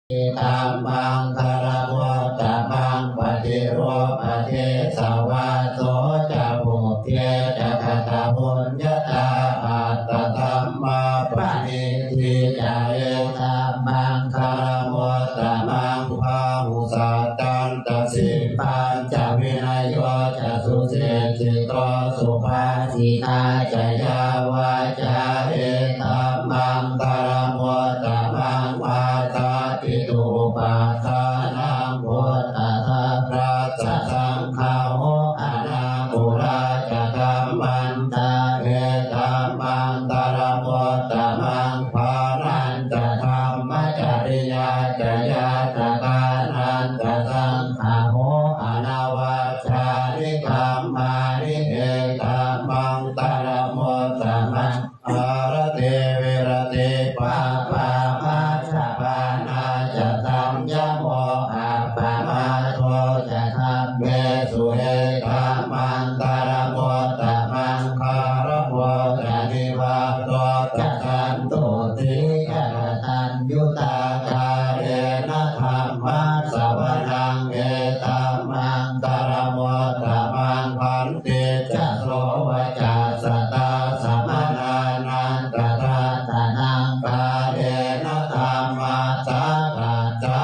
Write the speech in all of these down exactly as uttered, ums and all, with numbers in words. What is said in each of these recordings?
Etammaṅgalamuttamaṃ. Paṭirūpadesavāso ca pubbe ca katapuññatā attasammāpaṇidhi ca etammaṅgalamuttamaṃ. Bāhusaccañca sippañca vinayo ca susikkhito subhāsitā ca yā vācā etammaṅgalamuttamaṃ. Mātāpituupaṭṭhānaṃ puttadārassa saṅgaho anākulā ca kammantā etammaṅgalamuttamaṃ. Dānañca dhammacariyā ca ñātakānañca saṅgaho anavajjāni kammāni etammaṅgalamuttamaṃ. Āratī viratī pāpā majjapānā ca saññamo appamādo ca dhammesu etammaṅgalamuttamaṃ. Gāravo ca nivāto ca santuṭṭhī ca kataññutā kālena dhammassavanaṃ etammaṅgalamuttamaṃ. Khan ti ca sovacassatā samaṇānañca dassanaṃ kālena dhammasākacchā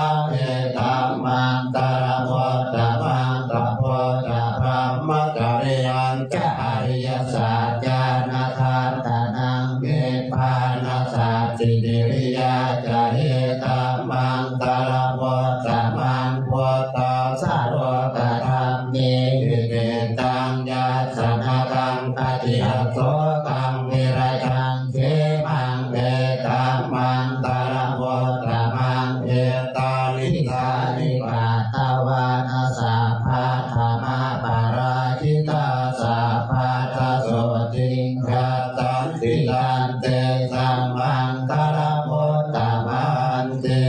etammaṅgalamuttamaṃ. Tapo ca brahmacariyañca ariyasaccāna dassanaṃ nibbānasacchikiriyā ca etammaṅgalamuttamaṃ. Phuṭṭhassa lokadhammehi cittaṃ yassa na kampati asokaṃ virajaṃ khemaṃ etammaṅgalamuttamaṃ. Etādisāni katvāna sabbatthamaparājitā sabbattha sotthiṃ gacchanti tantesaṃ maṅgalamuttamanti.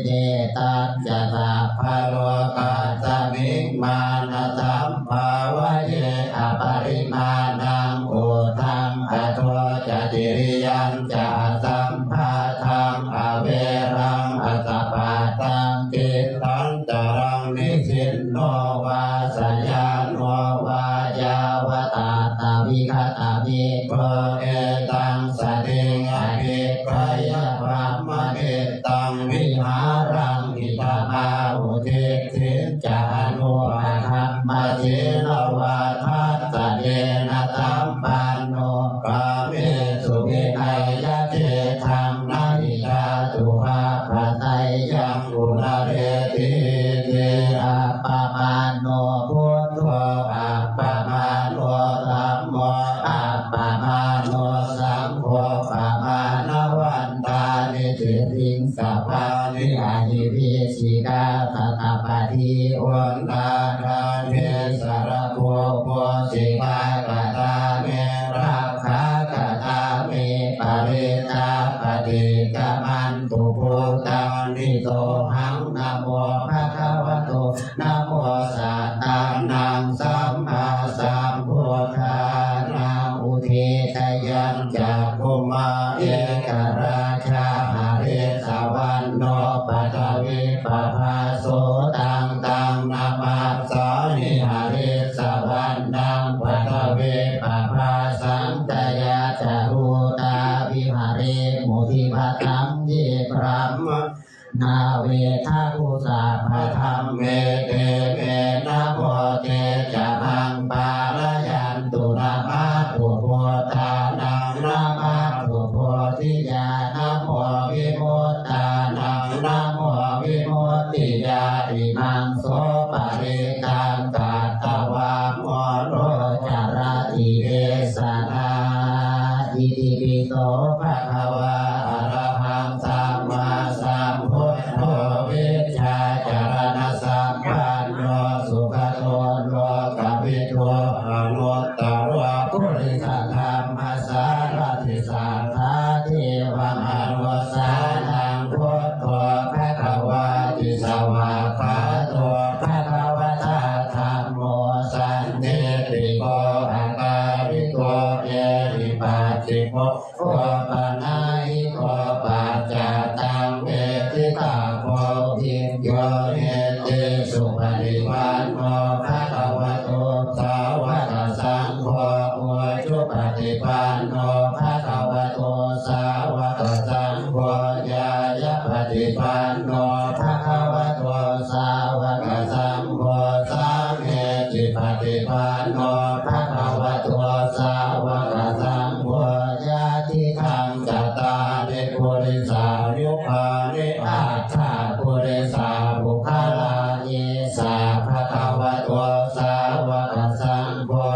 Mettañca sabbalokasmiṃ mānasam bhāvaye aparimāṇaṃ uddhaṃ adho ca tiriyañca asambādhaṃ averaṃ asapattaṃ. Tiṭṭhañcaraṃ nisinno vā sayāno vā yāvatassa vigatamiddho etaṃ satiṃ adhiṭṭheyya brahmame taṃ vihāraṃ idhamāhu. Diṭṭhiñca anupagamma sīlavā dassanena sampanno kāmesu vineyya gedhaṃ na hi jātu gabbhaseyyaṃ punaretīti. Appamāṇo buddho appamāṇo dhammo appamāṇo saṅgho pamāṇavan tāni siriṃsapāni ahi vicchikā satapadī uṇṇānābhī sarabū mūsikā katā me rakkhā katā me parittā paṭikkamantu bhūtāni sohaṃ namo bhagavato namo sattannaṃ sammāsambuddhānaṃ. Udetayañcakkhumā ekarājā harissavaṇṇo paṭhavippabhāso taṃ taṃ namassāmi harissavaṇṇaṃ paṭhavippabhāsaṃ. Tayajja bhūtā viharemu dibbasaṃ ye brahmā nāvedhagu sabbadhamme te me namo te ca maṃ pālayantu. Namatthu buddhānaṃ namatthu bodhiyā namo vimuttānaṃ namo vimuttiyā. Imaṃ so parittaṃ katvā moro carati esanā. Itipi so bhagavā arahaṃ sammāsambuddho vijjācaraṇasampanno sugato lokavidū anuttaro purisadammasārathi satthā devamanussānaṃ buddho bhagavāti. Svākkhāto bhagavatā dhammo sandiṭṭhiko akāliko ehipassiko opanayiko viññūhīti. Supaṭipanno bhagavato sāvakasaṅgho, ujupaṭipanno bhagavato sāvakasaṅgho, ñāyapaṭipanno bhagavato sāvakasaṅgho, sāmīcipaṭipanno bhagavato sāvakasaṅgho, yadidaṃ cattāri purisayugāni aṭṭha purisapuggalā, esa bhagavato sāvakasaṅgho,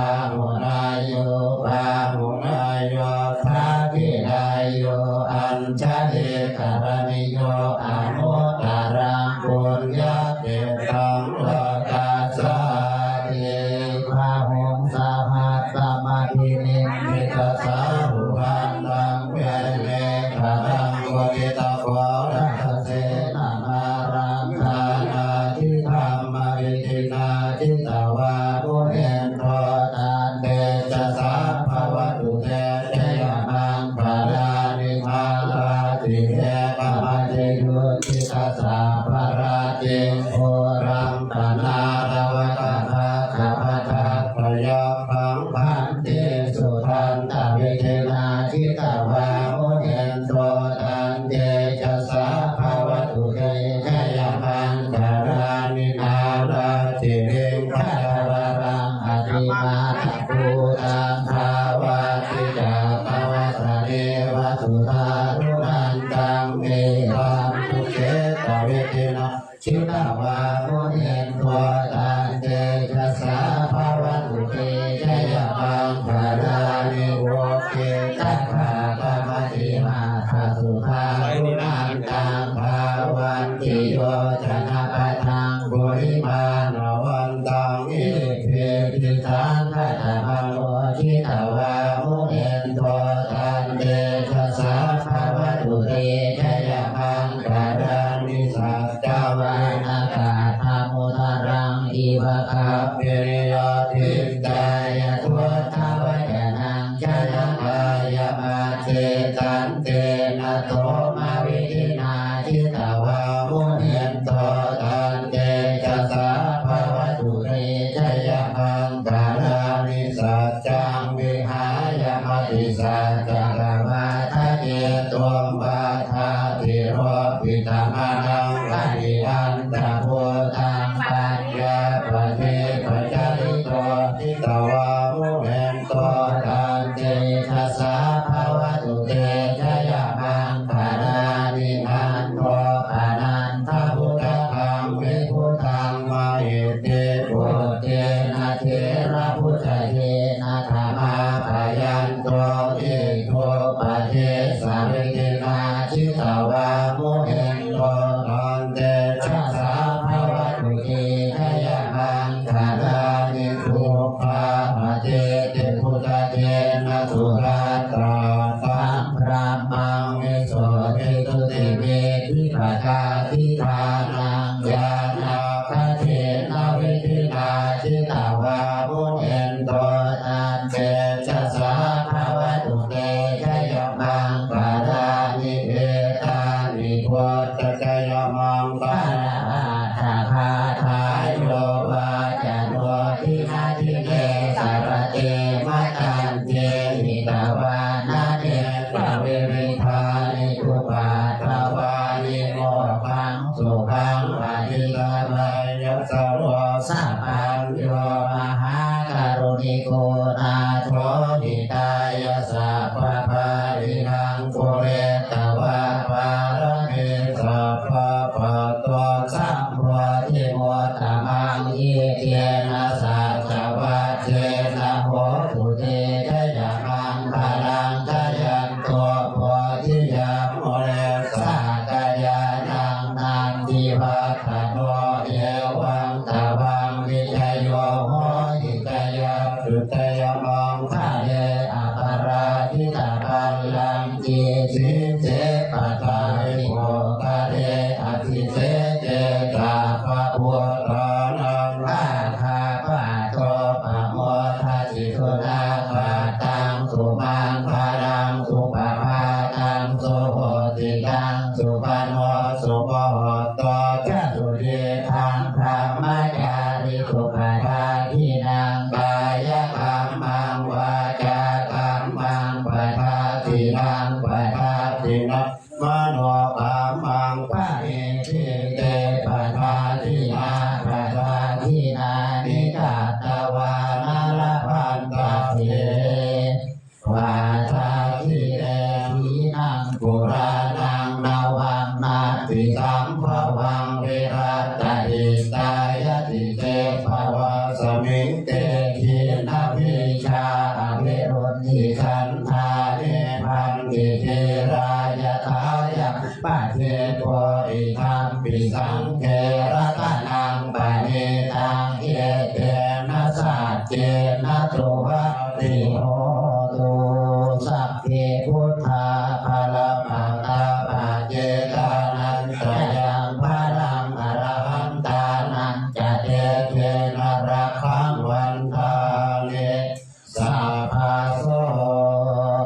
āhuneyyo pāhuneyyo dakkhiṇeyyo añjalikaraṇīyo anuttaraṃ puññakkhettaṃ lokassāti. Bāhuṃ sahassamabhinimmitasāvudhantaṃ, girimekhalaṃ uditaghorasasenamāraṃ, dānādidhammavidhinā jitavā munindo, tantejasā bhavatu te jayamaṅgalāni. Mārātirekamabhiyujjhitasabbarattiṃ, ghorampanāḷavakamakkhamathaddhayakkhaṃ, khantīsudantavidhinā jitavā munindo, tantejasā bhavatu te jayamaṅgalāni. Nāḷāgiriṃ gajavaraṃ atimattabhūtaṃ, dāvaggicakkamasanīva sudāruṇantaṃ, mettambusekavidhinā jitavā munindo, tantejasā bhavatu te jayamaṅgalāni. Ukkhittakhaggamatihatthasudāruṇantaṃ, dhāvantiyojanapathaṅgulimālavantaṃ, iddhībhisaṅkhatamano jitavā munindo, tantejasā bhavatu te jayamaṅgalāni. Saccavānakālamudaraṃ iva gabbhinīyā, ciñcāya duṭṭhavacanaṃ janakāyamajjhe, santena somavidhinā jitavā munindo, tantejasā bhavatu te jayamaṅgalāni. Saccaṃ vihāya matisaccakavādaketuṃ, vādābhiropitamanaṃ atiandhabhūtaṃ, paññāpadīpajalito jitavā munindo, tantejasā bhavatu te jayamaṅgalāni. Nandopanandabhujagaṃ vibudhaṃ mahiddhiṃ, puttena therabhujagena damāpayanto, iddhūpadesavidhinā jitavā munindo, tantejasā bhavatu te jayamaṅgalāni. Duggāhadiṭṭhibhujagena sudaṭṭhahatthaṃ, brahmaṃ visuddhijutimiddhibakābhidhānaṃ, ñāṇāgadena vidhinā jitavā munindo, tantejasā bhavatu te jayamaṅgalāni. Etāni buddhajayamaṅgalaaṭṭhagāthā, yo vācano dinadine sarate matandī, hitvānanekavividhāni cupaddavāni, mokkhaṃ sukhaṃ adhigameyya naro sapañño. Mahākāruṇiko nātho, hitāya sabbapāṇinaṃ, pūretvā pāramī sabbā, patto sambodhimuttamaṃ. Etena saccavajjena, hotu te jayamaṅgalaṃ. Jayanto bodhiyā mūle, sakyānaṃ nandivaḍḍhano, evaṃ tvaṃ vijayo hohi, jayassu jayamaṅgale. Aparājitapallaṅke, sīse paṭhavipokkhare, abhiseke sabbabuddhānaṃ, aggappatto pamodati. Sunakkhattaṃ sumaṅgalaṃ, supabhātaṃ suhuṭṭhitaṃ, sukhaṇo sumuhutto ca sudīghaṃ brahmacārisu padakkhiṇaṃ kāyakammaṃ vācākammaṃ padakkhiṇaṃ padakkhiṇaṃ manokammaṃ paṇidhī te padakkhiṇā padakkhiṇāni katvāna labhantatthe padakkhiṇe. Khīṇaṃ purāṇaṃ navaṃ natthi sambhavaṃ virattacittāyatike bhavasmiṃ te khīṇabījā aviruḷhichandā nibbanti dhīrā yathāyaṃ padīpo idampi saṅghe ratanaṃ paṇītaṃ etena saccena suvatthi hotu. Sabbe buddhā balappattā paccekānañca yaṃ balaṃ arahantānañca tejena rakkhaṃ bandhāmi sabbaso.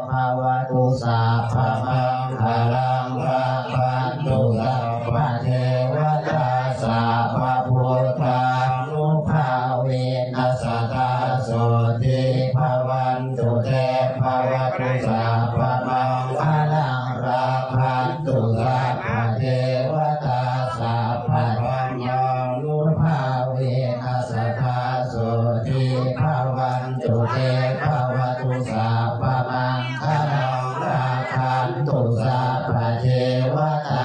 Bhavatu sabbamaṅgalaṃ rakkhantu sabbadevatā sabbabuddhānubhāvena sadā sotthī bhavantu te. Bhavatu sabbamaṅgalaṃ rakkhantu sabbadevatā sabbadhammānubhāvena sadā sotthī bhavantu te. Bhavatu sabbamaṅgalaṃ rakkhantu sabbadevatā